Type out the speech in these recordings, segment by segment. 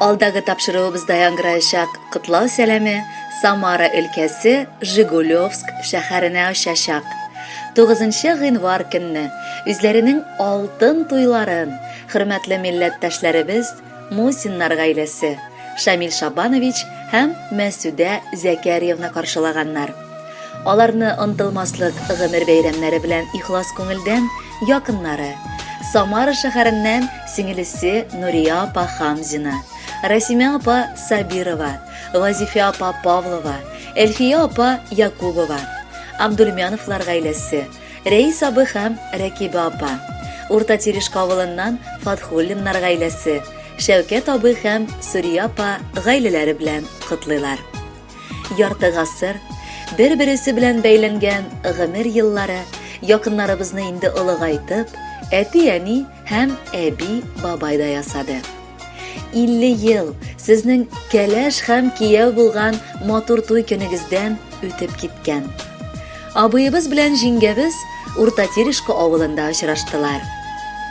Алдагы тапшыруыбызда яңгыраячак котлау сәламе Самара өлкәсе Жигулевск шәһәренә очачак. 9 гыйнвар көнне үзләренең алтын туйларын хөрмәтле милләттәшләребез Мусиннар гаиләсе, Шамил Шабанович һәм Мәсүдә Зәкәрьевна каршылаганнар. Аларны онтылмаслык гомер бәйрәмнәре белән ихлас күңелдән якыннары, Самара шәһәреннән сеңелесе Нурия апа Хамзина, Расимә апа Сабирова, Вазифә апа Павлова, Әлфия апа Якубова, Абдульмяновлар гаиләсе, Рәис абый һәм Рәкибә апа, Урта Терешка авылыннан Фатхуллиннар гаиләсе, Шәүкәт абый һәм Сурия апа гаиләләре белән котлыйлар. Ярты гасыр, бер-бересе белән бәйләнгән гомер еллары якыннарыбызны инде олыгайтып, әти-әни һәм әби-бабай да ясады. 50 ел сезнең кәләш һәм кияү булган матур туй көнегездән үтеп киткән. Абыебыз белән җиңгәбез Урта Терешка авылында очраштылар.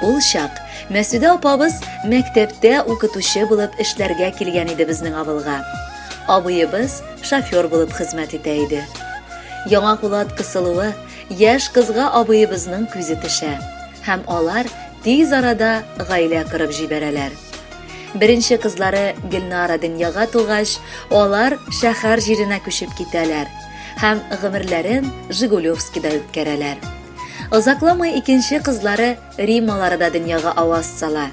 Ул чак Мәсүдә апабыз мәктәптә укытучы булып эшләргә килгән иде безнең авылга. Абыебыз шофер булып хезмәт итә иде. Яңа кулат кысылуы яшь кызга абыебызның күзе төшә һәм алар тиз арада гаилә корып җибәрәләр. Беренче кызлары Гөлнара дөньяга тугач, алар шәһәр җиренә күчеп китәләр һәм гомерләрен Жигулевскида үткәрәләр. Озакламый икенче кызлары Рималары да дөньяга аваз сала.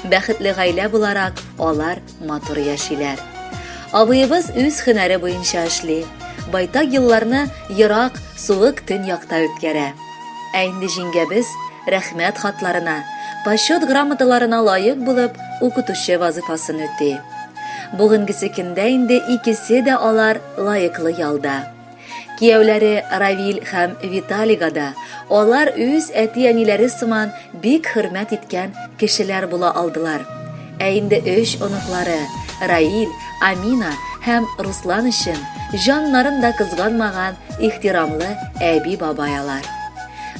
Бәхетле гаилә буларак, алар матур яшиләр. Абыебыз үз һөнәре буенча эшли. Байтак елларны ерак, суык төньякта үткәрә. Ә инде җиңгәбез рәхмәт хатларына, почет грамоталарына лаек булып, укытучы вазыйфасын үти. Бүгенгесе көндә инде икесе дә алар лаеклы ялда. Кияүләре Равил һәм Виталийга да алар үз әти-әниләре сыман бик хөрмәт иткән кешеләр була алдылар. Ә инде өч оныклары Раил, Амина һәм Руслан өчен җаннарын да кызганмаган ихтирамлы әби-бабай алар.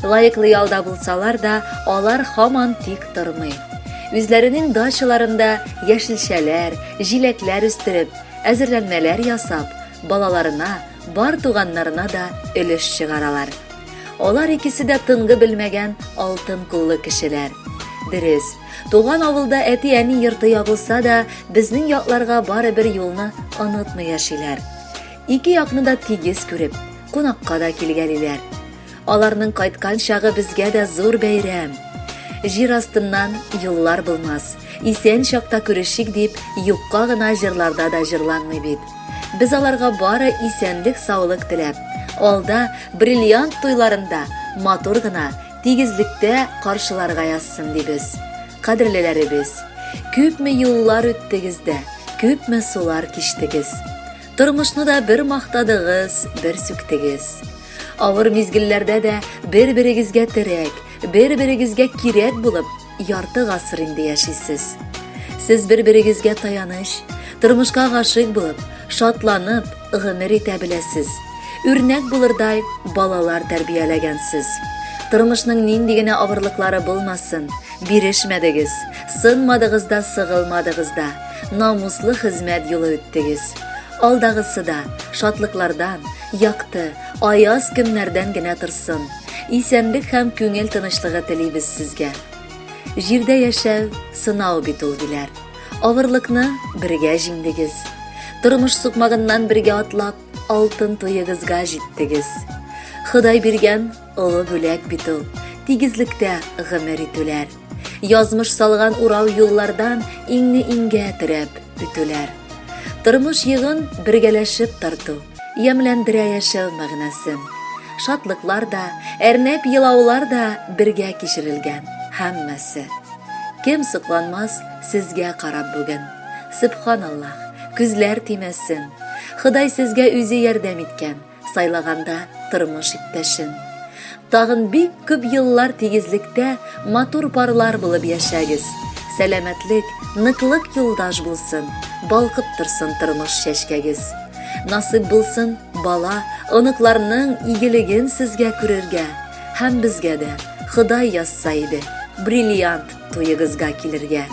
Лаеклы ялда булсалар да, алар һаман тик тормый. Үзләренең дачаларында яшелчәләр, җиләкләр үстереп, әзерләнмәләр ясап, балаларына, бар туганнарына да өлеш чыгаралар. Алар икесе дә тынгы белмәгән алтын куллы кешеләр. Дөрес, туган авылда әти-әни йорты ябылса да, безнең якларга барыбер юлны онытмый яшиләр. Ике якны да тигез күреп, кунакка да килгәлиләр. Аларның кайткан чагы безгә дә зур бәйрәм. Җир астыннан юллар булмас, исән чакта күрешик дип юкка гына җырларда да җырланмый бит. Без аларга бары исәнлек-саулык теләп, алда бриллиант туйларында матур гына, тигезлектә каршыларга язсын дибез. Кадерлеләребез, күпме юллар үттегез дә, күпме сулар кичтегез. Тормышны да бер мактадыгыз, бер сүктегез. Авыр мизгелләрдә дә бер-берегезгә терәк, бер-берегезгә кирәк булып, ярты гасыр инде яшисез. Сез бер-берегезгә таяныч, тормышка гашыйк булып, шатланып, гомер итә беләсез. Үрнәк булырдай балалар тәрбияләгәнсез. Тормышның нинди генә авырлыклары булмасын, бирешмәдегез, сынмадыгыз да, сыгылмадыгыз да, намуслы хезмәт юлы үттегез. Алдагысы да шатлыклардан, якты, аяз көннәрдән генә торсын. Исәнлек һәм күңел тынычлыгы телибез сезгә. Җирдә яшәү сынау бит ул, диләр. Авырлыкны бергә җиңдегез. Тормыш сукмагыннан бергә атлап, алтын туегызга җиттегез. Ходай биргән олы бүләк бит ул, тигезлектә гомер итүләр. Язмыш салган урау юллардан иңне иңгә терәп үтүләр. Тормыш йөген бергәләшеп тарту, ямьләндерә яшәү мәгънәсен. Шатлыклар да, әрнәп елаулар да бергә кичерелгән, һәммәсе. Кем сокланмас сезгә карап бүген? Сөбханаллаһ, күзләр тимәсен. Ходай сезгә үзе ярдәм иткән. Сайлаганда тормыш иптәшен. Тагын бик күп еллар тигезлектә матур парлар булып яшәгез. Сәламәтлек, ныклык юлдаш булсын, балкып торсын тормыш чәчкәгез. Насыйп булсын бала, оныкларның игелеген сезгә күрергә һәм безгә дә, Ходай язса иде, бриллиант туегызга килергә.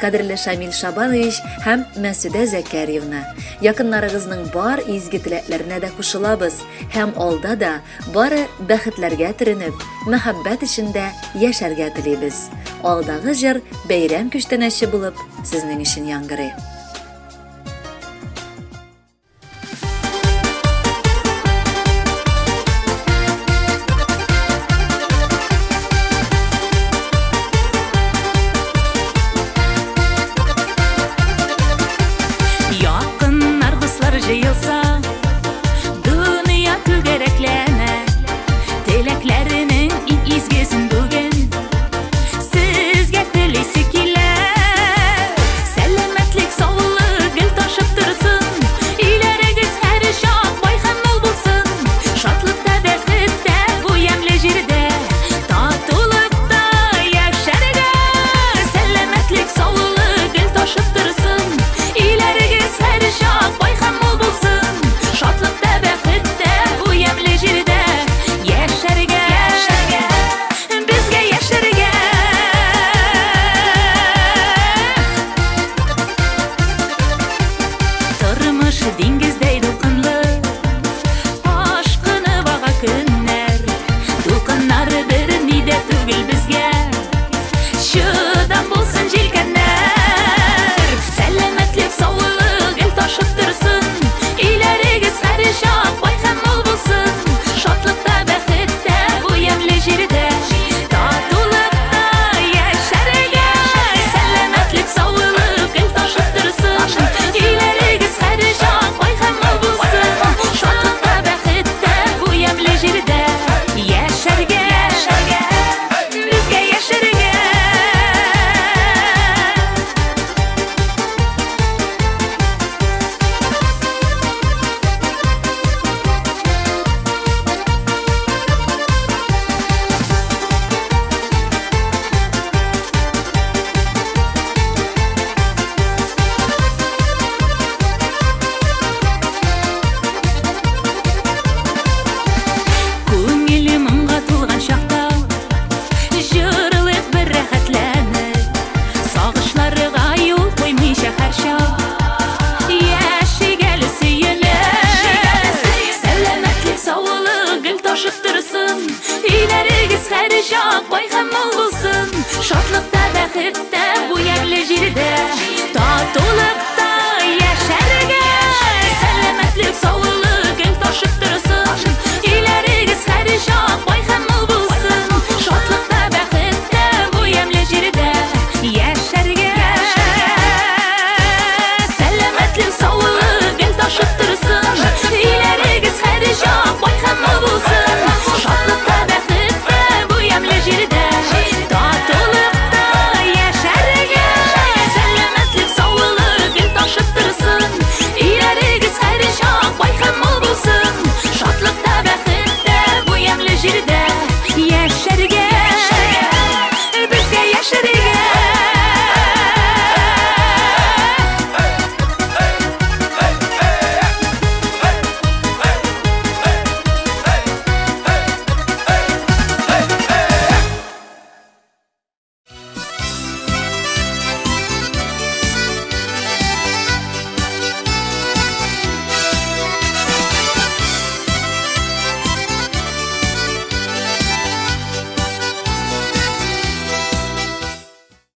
Кадерле Шамил Шабанович һәм Мәсүдә Зәкәрьевна, якыннарыгызның бар изге теләкләренә дә кушылабыз һәм алда да бары бәхетләргә төренеп, мәхәббәт эчендә яшәргә телибез. Алдагы җыр бәйрәм күчтәнәче булып сезнең өчен яңгырый.